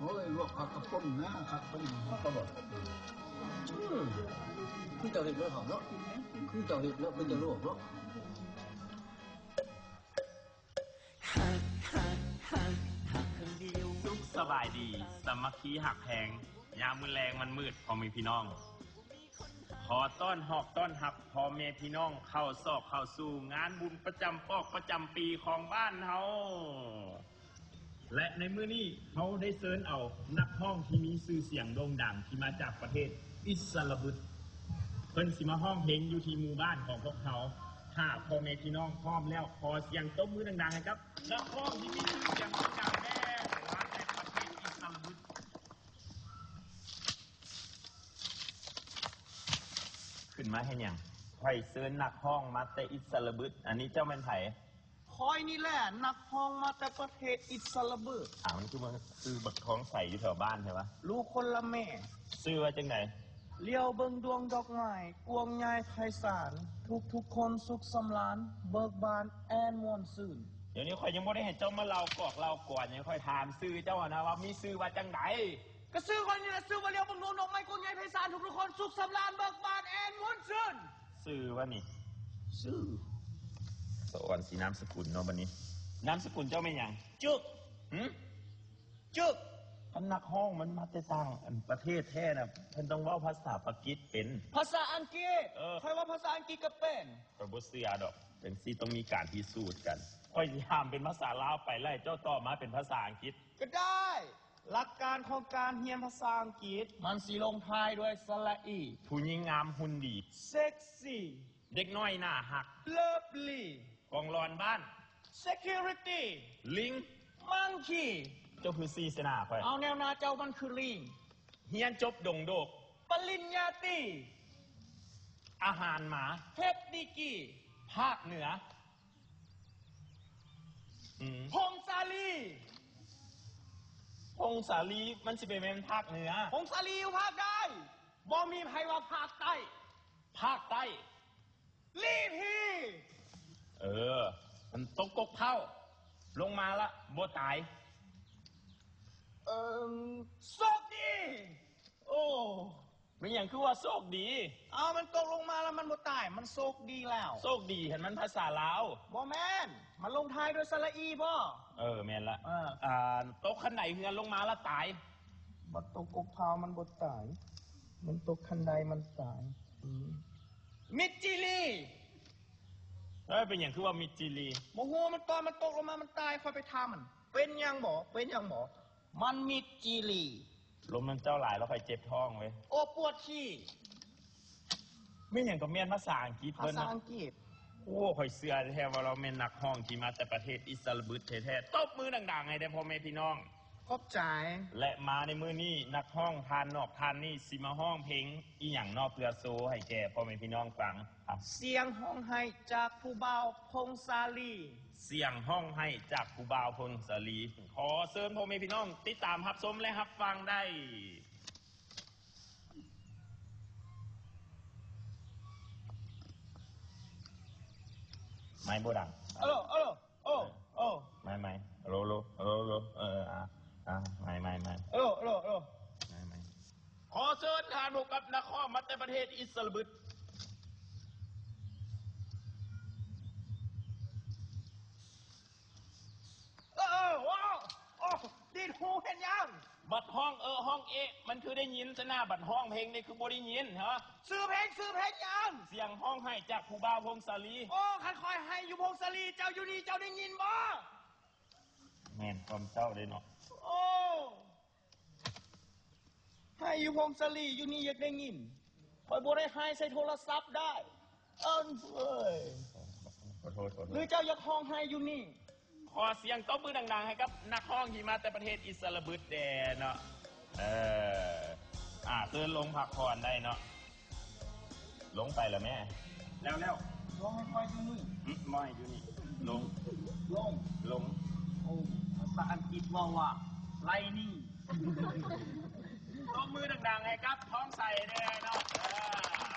ໂອ້ຍ ລວກຜັກກະປົນນະ ຜັກກະປົນ ຜັກກະບົດ ອືມ ຄືເຈົ້າເຮັດເນາະເນາະ ຄືເຈົ້າເຮັດເນາະ ເປັນຕາລວກເນາະ. ສຸກສະບາຍດີ ສາມັກຄີຮັກແພງ ຍາມມື້ແລງວັນມືດ ພໍ່ແມ່ພີ່ນ້ອງ ຂໍຕ້ອນຮອບຕ້ອນຮັບພໍ່ແມ່ພີ່ນ້ອງເຂົ້າຊອກເຂົ້າສູ່ງານບຸນປະຈຳປອກປະຈຳປີຂອງບ້ານເຮົາ. ແລະ ໃນມື້ນີ້ເຮົາໄດ້ເຊີນເອົານັກຮ້ອງທີ່ມີຊື່ສຽງໂດ່ງດັງທີ່ມາຈາກປະເທດອິດສະລະບຶດ ເພິ່ນຊິມາຮ້ອງເພງຢູ່ທີ່ໝູ່ບ້ານຂອງພວກເຮົາ. ຖ້າພໍ່ແມ່ພີ່ນ້ອງພ້ອມແລ້ວ ຂໍສຽງຕົບມືດັງໆໃຫ້ກັບນັກຮ້ອງທີ່ມີຊື່ສຽງໂດ່ງດັງແດ່ ມາແຕ່ປະເທດອິດສະລະບຶດ. ຂຶ້ນມາເຮັດຫຍັງ? ຂ້ອຍເຊີນນັກຮ້ອງມາແຕ່ອິດສະລະບຶດ. ອັນນີ້ເຈົ້າແມ່ນໃຜ? ຂ້ອຍນີ້ແຫຼະ ນັກຮ້ອງມາແຕ່ປະເທດອິດສະລະບຶດ. ອ້າວ ມັນຄືວ່າຊື່ບັກທອງໃສຢູ່ແຖວບ້ານແທ້ວະ? ລູກຄົນລະແມ່. ຊື່ວ່າຈັ່ງໃດ? ຫຼຽວເບິ່ງດວງດອກໄມ້ ກວ້າງໃຫຍ່ໄພສານ ທຸກໆຄົນສຸກສຳລານ ເບີກບານແອນມ່ວນຊື່ນ. ດຽວນີ້ຂ້ອຍຍັງບໍ່ໄດ້ໃຫ້ເຈົ້າມາເລົ່າກອກເລົ່າກວນຫຍັງ ຂ້ອຍຖາມຊື່ເຈົ້າຫັ້ນນະວ່າມີຊື່ວ່າຈັ່ງໃດ? ກະຊື່ຂ້ອຍນີ້ລະ ຊື່ວ່າຫຼຽວເບິ່ງດວງດອກໄມ້ກວ້າງໃຫຍ່ໄພສານ ທຸກໆຄົນສຸກສຳລານເບີກບານແອນມ່ວນຊື່ນ. ຊື່ວ່ານີ້? ຊື່ ສະອອນສີນາມສະກຸນເນາະບັດນີ້. ນາມສະກຸນເຈົ້າແມ່ນຫຍັງ? ຈຶກ. ຫື? ຈຶກ. ຄັນນັກຮ້ອງມັນມາແຕ່ຕ່າງ ອັນ ປະເທດແທ້ນະ ເພິ່ນຕ້ອງເວົ້າພາສາປາກິດເປັນ. ພາສາອັງກິດ? ເອີ. ຂ້ອຍເວົ້າພາສາອັງກິດກະເປັນ. ຂ້ອຍບໍ່ເຊື່ອດອກ ຈັ່ງຊີ້ຕ້ອງມີການພິສູດກັນ. ຂ້ອຍຊິຖາມເປັນພາສາລາວໄປ ແລ້ວໃຫ້ເຈົ້າຕອບມາເປັນພາສາອັງກິດ. ກະໄດ້. ຫຼັກການຂອງການຮຽນພາສາອັງກິດ ມັນຊິລົງທ້າຍດ້ວຍສະຫຼະອີ. ຜູ້ຍິງງາມຮຸ່ນດີ. ເຊັກຊີ. ເດັກນ້ອຍໜ້າຮັກ. ເລີບລີ. ກອງລອນບ້ານ. ເຊັກຄິວຣິຕີ. ລິງ. ມັງຄີ. ເຈົ້າຄືຊີ້ໃສ່ໜ້າຂ້ອຍ? ເອົາ ແນວໜ້າເຈົ້າມັນຄືລີງ. ຮຽນຈົບດົງໂດກ. ປະລິນຍາຕີ. ອາຫານໝາ. ເພັດດີກີ. ພາກເໜືອ. ອືມ ພົງສາລີ. ພົງສາລີ ມັນຊິໄປແມ່ນພາກເໜືອ? ພົງສາລີຢູ່ພາກໃດ? ບໍ່ມີໃຜວ່າພາກໃຕ້. ພາກໃຕ້. ລີພີ. ເອີ ມັນຕົກກົກເພົ້າ ລົງມາລະບໍ່ຕາຍ. ເອີ ໂຊກດີ. ໂອ້ ແມ່ນຫຍັງຄືວ່າໂຊກດີ? ເອົາ ມັນຕົກລົງມາລະມັນບໍ່ຕາຍ ມັນໂຊກດີແລ້ວ. ໂຊກດີຫັ້ນມັນພາສາລາວ. ບໍ່ແມ່ນ ມັນລົງທ້າຍດ້ວຍສະຫຼະອີບໍ? ເອີ ແມ່ນລະ. ເອີ ຕົກຂັ້ນໄດເຮືອນລົງມາລະຕາຍ. ບໍ່ຕົກກົກເພົ້າມັນບໍ່ຕາຍ ມັນຕົກຂັ້ນໄດມັນຕາຍ. ອືມ ມິດຈີລີ. ເອີ ເປັນຫຍັງຄືວ່າມິດຈີລີ? ບໍ່ຮູ້ ມັນຕອນມັນຕົກລົງມາມັນຕາຍ ຂ້ອຍໄປຖາມມັນ ເປັນຫຍັງບໍ? ເປັນຫຍັງບໍ? ມັນມິດຈີລີ. ລົມນຳເຈົ້າຫຼາຍແລ້ວຂ້ອຍເຈັບທ້ອງເວີຍ. ໂອ້ ປວດຂີ້. ແມ່ນຫຍັງກະແມ່ນພາສາອັງກິດເບິດເນາະ. ພາສາອັງກິດ. ໂອ້ ຂ້ອຍເຊື່ອແທ້ວ່າລາວແມ່ນນັກຮ້ອງທີ່ມາແຕ່ປະເທດອິດສະລະບຶດແທ້ໆ. ຕົບມືດັງໆໃຫ້ແດ່ພໍ່ແມ່ພີ່ນ້ອງ. ຂອບໃຈ. ແລະ ມາໃນມື້ນີ້ ນັກຮ້ອງທ່ານນອກທ່ານນີ້ຊິມາຮ້ອງເພງອີ່ຫຍັງເນາະ ເພື່ອໂຊໃຫ້ແກ່ພໍ່ແມ່ພີ່ນ້ອງຟັງ? ສຽງຮ້ອງໄຫ້ຈາກຜູ້ບ່າວພົງສາລີ. ສຽງຮ້ອງໄຫ້ຈາກຜູ້ບ່າວພົງສາລີ. ຂໍເຊີນພໍ່ແມ່ພີ່ນ້ອງຕິດຕາມຮັບຊົມ ແລະ ຮັບຟັງໄດ້. ໄມບໍ່ດັງ. ອາໂລ ອາໂລ. ໂອ້ ໂອ້ ໄມ ໄມ ໂລ ໂລ ໂລ ໂລ ເອີ ອາ ອາ ໄມ ໄມ ໄມ ໂລ ໂລ ໂລ ໄມ ໄມ ຂໍເຊີນທ່ານພົບກັບນັກຮ້ອງມາແຕ່ປະເທດອິດສະລະບຶດ. ເອີ ໂອ້ ໂອ້ ດີດຫູເຮັດຫຍັງ? ບັດຮ້ອງເອີຮ້ອງເອະ ມັນຄືໄດ້ຍິນຊະນະ ບັດຮ້ອງເພງນີ້ຄືບໍ່ໄດ້ຍິນ ຮະ? ຊື່ເພງ ຊື່ເພງຫຍັງ? ສຽງຮ້ອງໄຫ້ຈາກຜູ້ບ່າວພົງສາລີ. ໂອ້ ຄັນຂ້ອຍໄຫ້ຢູ່ພົງສາລີ ເຈົ້າຢູ່ນີ້ເຈົ້າໄດ້ຍິນບໍ່? ແມ່ນຄວາມເຈົ້າເດ້ເນາະ. ໂອ້ ໄຫ້ຢູ່ພົງສາລີ ຢູ່ນີ້ຢາກໄດ້ຍິນ. ຂ້ອຍບໍ່ໄດ້ໄຫ້ໃສ່ໂທລະສັບໄດ໋. ເອີ ເອີຍ ຂໍໂທດ ຂໍໂທດ. ຫຼືເຈົ້າຢາກຮ້ອງໄຫ້ຢູ່ນີ້? ຂໍສຽງຕົບມືດັງໆໃຫ້ກັບນັກຮ້ອງທີ່ມາແຕ່ປະເທດອິດສະລະບຶດແດ່ເນາະ. ເອີ ອາ ເຊີນລົງພັກຜ່ອນໄດ້ເນາະ. ລົງໄປລະແມ່. ແລ້ວໆ ລົງໃຫ້ຂ້ອຍຢູ່ນີ້. ອື ບໍ່ໃຫ້ຢູ່ນີ້. ລົງ ລົງ ລົງ. ໂອ້ ພາສາອັງກິດເວົ້າວ່າ ໄລ່ນີ້. ຕົບມືດັງໆໃຫ້ກັບທອງໃສແດ່ເນາະ. ເອີ